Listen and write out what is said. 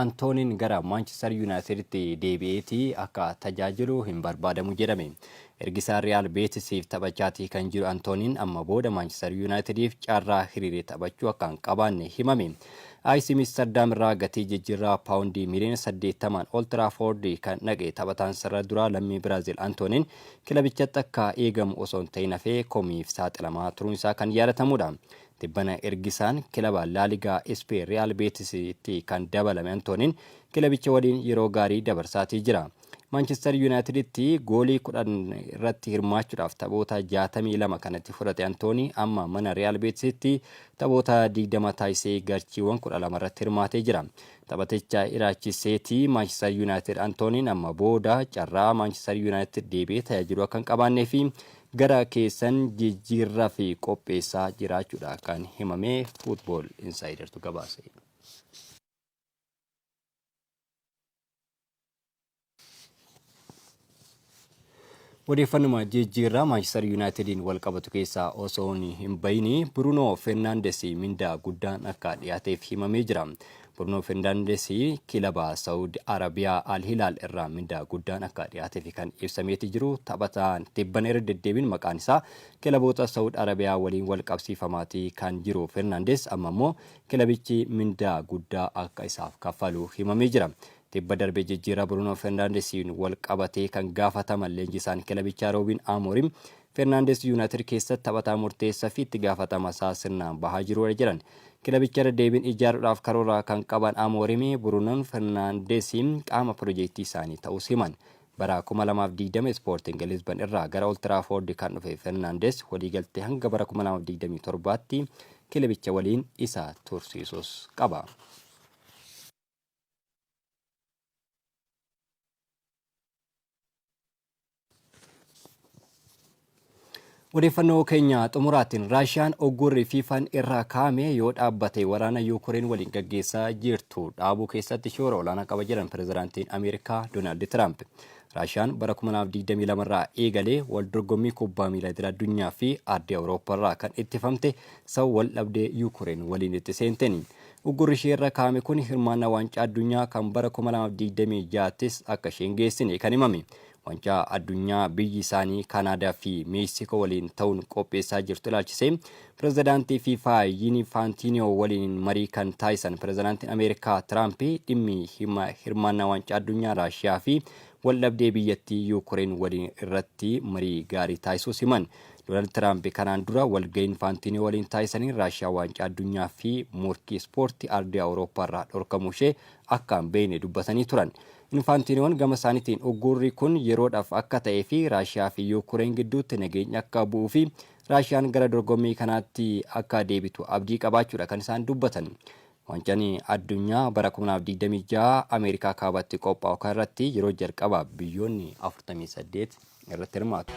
Antooniin gara Maanchister Yuunaayiteditti deebi'eeti akka tajaajilu hin barbaadamu jedhame. Ergisaa Riyaal Beetisiif taphachaatii kan jiru Antooniin amma booda Maanchister Yuunaayitediif carraa hiriiree taphachuu akka hin qabaanne himame. AC Amisterdaam irraa gatii jijjiirraa paawundii miiliyoona 80n Old Trafford kan dhaqe taphataan sarara duraa lammii Biraazil Antooniin kilabichatti akka eegamu osoo hin ta'in hafee komiif saaxilamaa turuun isaa kan yaadatamuudha. Tibbana ergisaan kilaba Laaligaa Ispeen Riyaal Beetisitti kan dabalame Antooniin kilabicha waliin yeroo gaarii dabarsaatii jira. Maanchister Yuunaayiteditti goolii 10 irratti hirmaachuudhaaf taphoota 62 kan itti fudhate Antoonii amma mana Riyaal Beetisitti taphoota 20 taasisee galchiiwwan 12 irratti hirmaatee jira. Taphaticha ilaalchiseeti Maanchister Yuunaayitid Antooniin amma booda carraa Maanchister Yuunaayitid deebi'ee tajaajiluu akka hin qabaannee fi gara keessan jijjiirraaf qopheessaa jiraachuudha kan himame Football Insidertu gabaase. Odeeffannuma jijjiirraa Maanchister Yuunaayitediin wal qabatu keessaa osoo hin bahini Bruunoo Fernaandes mindaa guddaan akka dhiyaateef himamee jira. Bruunoo Fernaandes kilaba Saawud Arabiyaa Al Hilaal irraa mindaa guddaan akka dhiyaateef kan ibsameeti jiru. Taphataan tibbana irra deddeebiin maqaan isaa kilaboota Saawud Arabiyaa waliin wal qabsiifamaatii kan jiru Fernaandes amma immoo kilabichi mindaa guddaa akka isaaf kaffalu himamee jira. Tibba darbe jijjiirraa Bruunoo Fernaandesiin wal qabatee kan gaafataman leenjisaan kilabichaa Roobiin Amoorim, Fernaandes Yuunaayitid keessatti taphataa murteessaa fi itti gaafatama isaa sirnaan bahaa jiruudha jedhan. Kilabicha irra deebiin ijaaruudhaaf karoora kan qaban Amoorim, Bruunoon Fernaandes qaama pirojektii isaanii ta'uus himan. Bara 2020 Ispoorting Lisban irraa gara Old Trafford kan dhufe Fernaandes waliigaltee hanga bara 2027tti kilabicha waliin isa tursiisus qaba. Odeeffannoo keenya xumuraatiin Raashiyaan uggurri FIFAn irra kaa'ame yoo dhaabbate waraana Yuukureen waliin gaggeessaa jirtu dhaabuu keessatti shoora olaanaa qaba jedhan pirezidaantiin Ameerikaa Doonaald Tiraamp. Raashiyaan bara 2022 irraa eegalee wal dorgommii kubbaa miilaa idil addunyaa fi ardii Awurooppaa irraa kan ittifamte sababa wal dhabdee Yuukureen waliin itti seenteen. Uggurri ishee irra kaa'ame kun hirmaannaa Waancaa Addunyaa kan bara 2026ttis akka ishee hin geessine kan himame. Waancaa Addunyaa biyyi isaanii Kaanaadaa fi Meeksikoo waliin ta'uun qopheessaa jirtu ilaalchisee Pirezidaantii FIFA Yinifaantiiniyoo waliin marii kan taasisan Pirezidaantiin Ameerikaa Tiraampi dhimmi hirmaannaa Waancaa Addunyaa Raashiyaa fi waldhabdee biyyattii Yuukureen waliin irratti marii gaarii taasisuus himan. Doonaald Tiraamp kanaan dura walgahii Infaantiinoo waliin taasisaniin Raashiyaa Waancaa Addunyaa fi morkii ispoortii ardii Awurooppaarraa dhorkamuu ishee akka hin beekne dubbatanii turan. Infaantiinoon gama isaaniitiin uggurri kun yeroodhaaf akka ta'ee fi Raashiyaa fi Yuukureen gidduutti nageenyi akka bu'uu fi Raashiyaan gara dorgommii kanaatti akka deebitu abdii qabaachuudha kan isaan dubbatan. Waancaan Addunyaa bara 2026 Ameerikaa Kaabaatti qophaa'u kanarratti yeroo jalqabaaf biyyoonni 48 irratti hirmaatu.